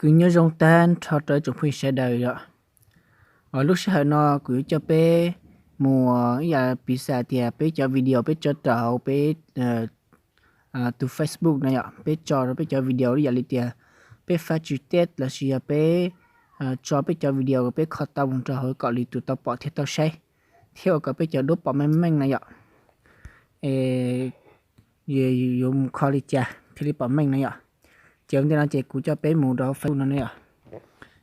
Kuv nyob zoo tag nrho rau ib tsoom phooj ywg sawv daws yom. Lub sij hawm no kuv yuav coj peb mus ib yam piv xam tias peb cov video peb tso rau hauv peb tus Facebook no yom, peb tso rau peb cov video ib yam li tias peb fab tswv teb lossis yog peb tso peb cov video peb kho tau mus rau hauv kom lwm tus tau pom thiab tau saib, thiab ua kom peb cov duab pom meej meej no yom. Es yuav mus kho li cas thiaj li pom meej no yom. Ces ua ntej no ces kuv coj peb mus rau Facebook no ne yom.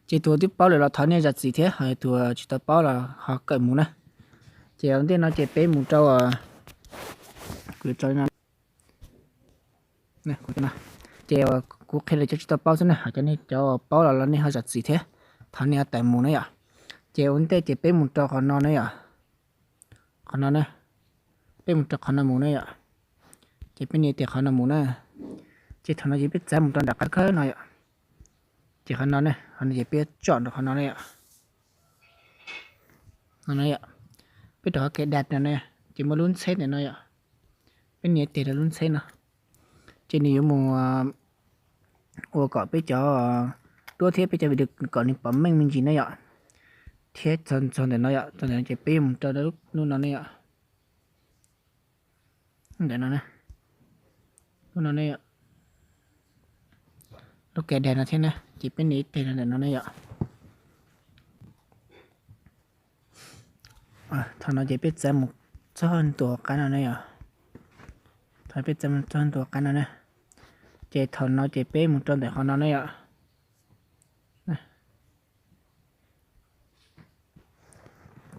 Ces tus twb paub lawm los thov nej zam txim thiab, ho tus tsis tau paub los ho kawm mus na. Ces ua ntej no ces peb mus rau, kuv tso li no, ces kuv qhia rau cov tsis tau paub xwb na, ho cov nej cov paub los los nej ho zam txim thiab, thov nej ho tawm mus na yom. Ces ua ntej ces peb mus rau qhov no na yom. Qhov no na, peb mus rau qhov no mus na yom. Ces peb nias tes qhov no mus na. Ces thaum no ces peb txav mus rau nram qab khawb no yom. Ces qhov no ne, qhov no ces peb tsom rau qhov no ne yom. No ne yom, peb rau qhov cài đặt no ne, ces muaj lub ntxheb ntawm no yom. Peb nias tes rau lub ntxheb no, ces nws yuav mus ua kom peb cov duab thiab peb cov video kom nws pom meej me ntsis na yom. Thiab txog ntawm no yom, txog ntawm no ces peb yuav mus rau lub no ne yom. Ntawm no, lub no ne, lub cài đặt no thiab na, ces peb nias ib tes rau ntawm no ne yom. Thaum no ces peb txav mus txog ntua qab no ne yom. Thaum peb txav mus txog ntua qab no ne, ces thaum no ces peb mus rau ntawm qhov no ne yom.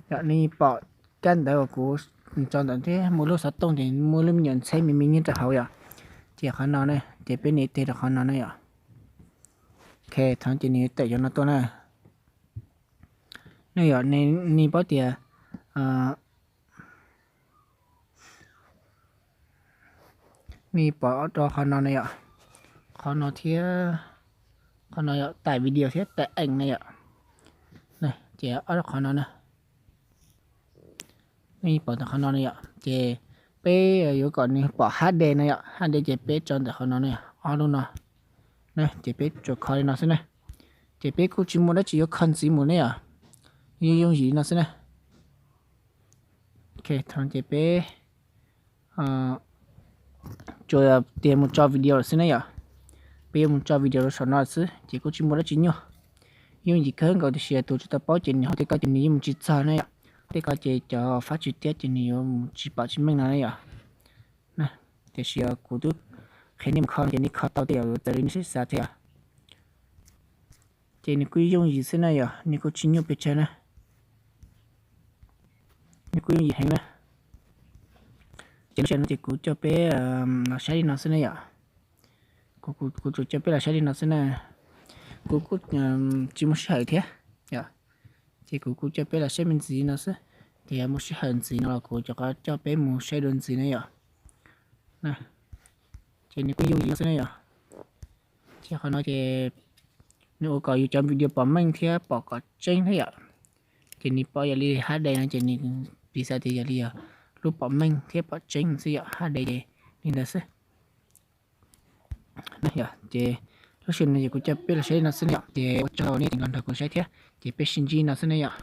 Yom, nej pom kab ntawv uas kuv tso ntawd thiab muaj lub xov tooj ces muaj lub me nyuam ntxheb me me nyob rau hauv yom. Ces qhov no ne, ces peb nias tes rau qhov no ne yom. Ok, thaum ces nws yuav tawm cov no tuaj na. Nej yom, nej paub tias nej pom ob rau qhov no ne yom, qhov no thiab qhov no yom, tải video thiab tải ảnh ne yom. Ces ob rau qhov no na, nej pom ntawm qhov no ne yom, ces peb yuav kom nws pom HD no yom, HD ces peb tso ntawm qhov no ne, ob lub no. Ces peb tsuas kho li no xwb na. Ces peb kuj tsis muaj dab tsi yuav kho ntxiv mus ne yom, yooj yooj yim no xwb na. Ok, thaum ces peb tsuas tias mus tso video lawm xwb ne yom. Peb yuav mus tso video rau saum no xwb ces kuj tsis muaj dab tsi nyuaj. Yooj yim kawg nkaus tiam sis tus tsis tau paub ces nws hauv tej ko ces nws yeej mus tsis txog ne yom. Tej ko ces cov fab tswv teb ces nws yuav mus tsis pom tsis meej no ne yom. Tiam sis kuv twb qhia nej mus kho ces nej kho tau tej yam txawv li nej siab xav thiab yom. Ces nws kuj yooj yim xwb na yom, nws kuj tsis nyuaj pes tsawg na. Nws kuj yooj yim heev na. Ces lub sij hawm no ces kuv coj peb los saib li no xwb ne yom. Kuv tsuas coj peb los saib li no xwb na. Kuv kuj tsis muaj sij hawm thiab yom. Ces kuv kuj coj peb los saib me ntsis no xwb. Ces yog muaj sij hawm ntxiv no los kuv rov qab coj peb mus saib dua ntxiv na yom. Ces nws kuj yooj yim no xwb na yom. Ces qhov no ces nws ua kom yus cov video pom meej thiab pom kom tseeb thiab yom. Ces nws pom yog li HD no ces nws piv xav tias yog li yog lub pom meej thiab pom tseeb xwb yom, HD ces li ntawd xwb. Ces lub sij hawm no ces kuv coj peb los saib li no xwb ne yom, ces ua tsaug nej tseem los nrog kuv saib thiab, ces peb sib ntsib no xwb ne yom.